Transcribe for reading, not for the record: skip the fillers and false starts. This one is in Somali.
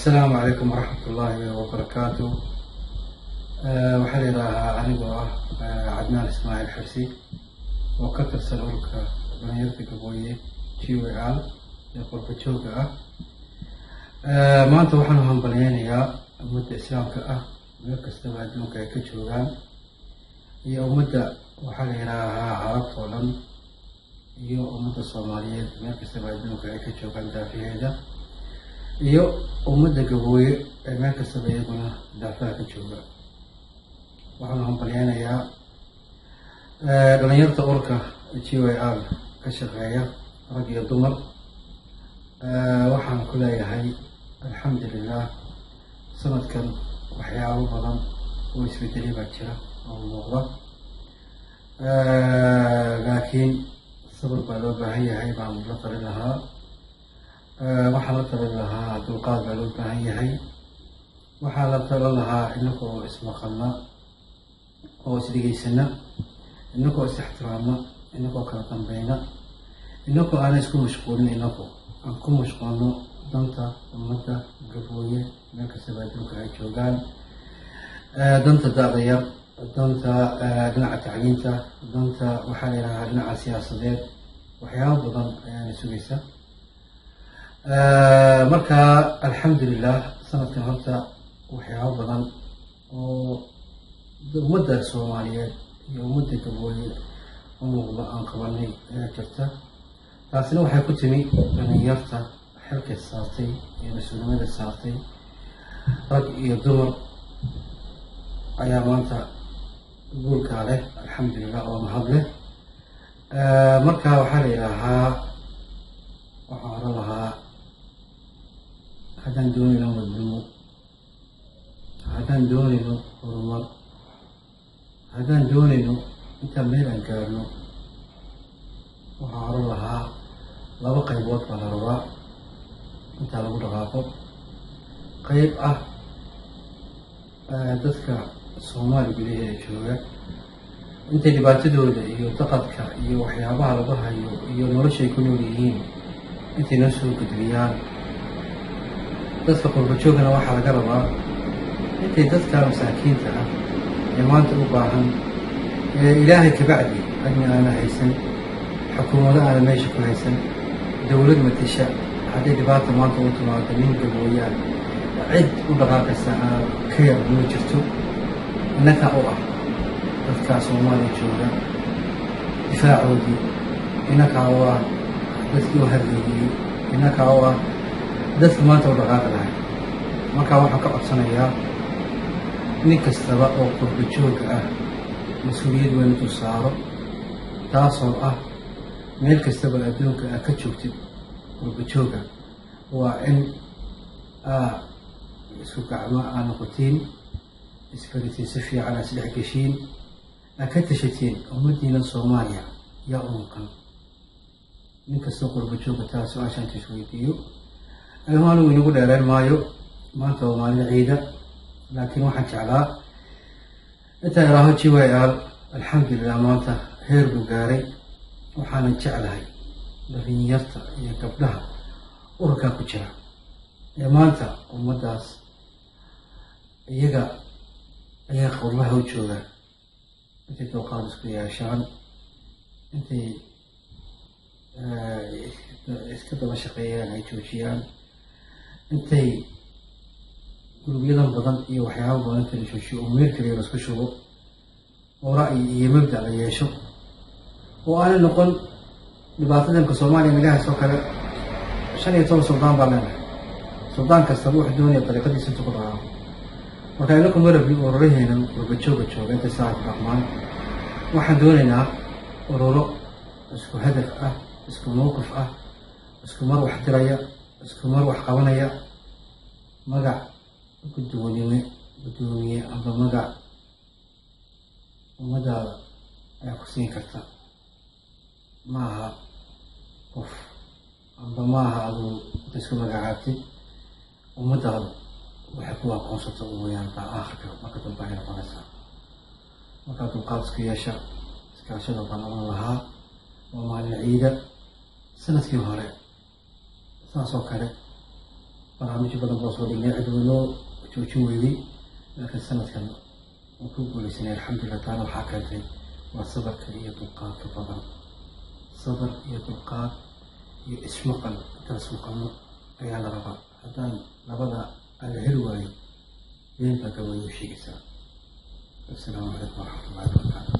Asalaamu calaykum waraxmatullaahi wabarakaatu. Waxaa la yidhaahaa anigoo ah Cadnaan Ismaaciil Xirsi oo ka tirsan ururka dhalinyarta Gabooye GYL ee qurba jooga ah. Maanta waxaan u hambalyeynayaa ummadda Islaamka ah meel kastaba adduunka ay ka joogaan, iyo ummadda, waxaa la yidhaahaa, Carabta oo dhan, iyo ummadda Soomaaliyeed meel kastaba adduunka ay ka joogaan daafaheeda, iyo ummadda Gabooye ee meel kastaba iyaguna daafaha ka jooga. Waxaan hambalyeynayaa dhalinyarta ururka GYL ka shaqeeya, rag iyo dumar. Waxaan ku leeyahay alxamdulilah, sanadkan waxyaabo badan oo isbedelay baa jira oo muuqda, laakiin sabir baa loo baahan yahay baan la talin lahaa. Waxaan la talin lahaa dulqaad baa loo baahan yahay. Waxaa la talin lahaa inagoo ismaqalna oo isdhegeysana, inagoo is ixtiraamna, inagoo kala dambeyna, inagoo aanan isku mashquulin, inagoo aan ku mashquulno danta ummadda Gabooye meel kastaba adduunka ay joogaan, danta da'da yar, danta dhinaca tacliinta, danta, waxaa la yidhahaa, dhinaca siyaasadeed. Waxyaabo badan ayaana sugaysa. Marka alxamdulilah, sanadkan horta waxyaabo badan oo ummadda Soomaaliyeed iyo ummadda Gabooye u muuqda aan qabanay ayaa jirta. Taasina waxay ku timi dhalinyarta xilka saartay iyo mas-uulnimada saartay, rag iyo dumar ayaa maanta guulkaa leh, alxamdulilah, oo mahad leh. Marka waxaa la yidhaahaa, waxaan oran lahaa, haddaan doonayno midnimo, haddaan doonayno horumar, haddaan doonayno intaan meel aan gaarno, waxaan oran lahaa laba qaybood baa la rabaa intaa lagu dhaqaaqo. Qayb ah dadka Soomaali gudaheeda jooga, intay dhibaatadooda iyo daqadka iyo waxyaabaha lagu hayo iyo noloshay ku nool yihiin intay noo soo gudbiyaan. Dadka qurba joogana waxaa laga rabaa intay dadka masaakiinta ah ee maanta u baahan ee Ilaahay kabacdi adni aana haysan, xukuumado aana meesha ku haysan, dowlad matasha, hadday dhibaata maanta u timaado nin Gabooyaa cid u dhaqaaqaysa aan ka yar ma jirto. Innaka u ah dadka Soomaaliya jooga difaacoodii, innakaa u ah dadkii u hadlayay, innakaa u ah dadka maanta u dhaqaaqi lahay. Marka waxaan ka codsanayaa nin kastaba oo qurba jooga ah mas-uuliyad weyn intuu saaro, taasoo ah meel kastaba adduunka aad ka joogtid qurba jooga, waa in aa isku gacmo aa noqotiin, isbaritiin, si fiican aa isdhex geshiin, aa ka tashatiin ummaddiina Soomaaliya yaa u maqan. Nin kastoo qurba jooga taa su-aasha inta isweydiiyo. Anigu inagu dheereen maayo, maanta waa maalin ciida, laakiin waxaan jeclaa intaan iraaho GYL alxamdulilah maanta heer buu gaaray. Waxaanan jeclahay dhalinyarta iyo gabdhaha ururkaa ku jira ee maanta ummaddaas iyaga ayaa qurbaha u joogaan intay dulqaad isku yeeshaan, intay iska daba shaqeeyaan ay joojiyaan, intay gurubyadan badan iyo waxyaaba badan inta la joojiyo oo meel kaliya laisku shubo oo ra'yi iyo mabda la yeesho, oo aanay noqon dhibaatadanka Soomaaliya naga hayso kale. 15 suldaan baa leenahay, suldaan kastaba wuxuu doonaya dariiqadiisa intu ku dhaqaaqo. Marka inaku marabni ururaheena qurba jooga jooga intay saa ku dhaqmaan. Waxaan doonaynaa ururo isku hadaf ah, isku mowqif ah, isku mar wax diraya, isku mar wax qabanaya. Magac guddoonime, guddoomiye amba magac ummadaada ayaa ku siin karta, ma aha qof amba ma aha aduu inta isku magacaabtid. Ummadaadu waxay ku aqoonsato weyaan baa aakhirka marka dambe ay noqonaysaa. Markaa dulqaad isku yeesha, iskaashada baan oran lahaa. Waa maalin ciida. Sanadkii hore saas oo kale. Barnaamijyo badan baa soo dhignay, cid waynoo joojin weyday, laakiin sanadkan waan ku guuleysanay, alxamdulilah. Taana waxaa keentay waa sabarka iyo dulqaadka badan. Sabar iyo dulqaad iyo ismaqal, intaas maqalno ayaa la rabaa. Haddaan labada aan la heli waayo, been baa gabayuu sheegaysaa. Assalaamu calaykum waraxmatullahi wabarakaatu.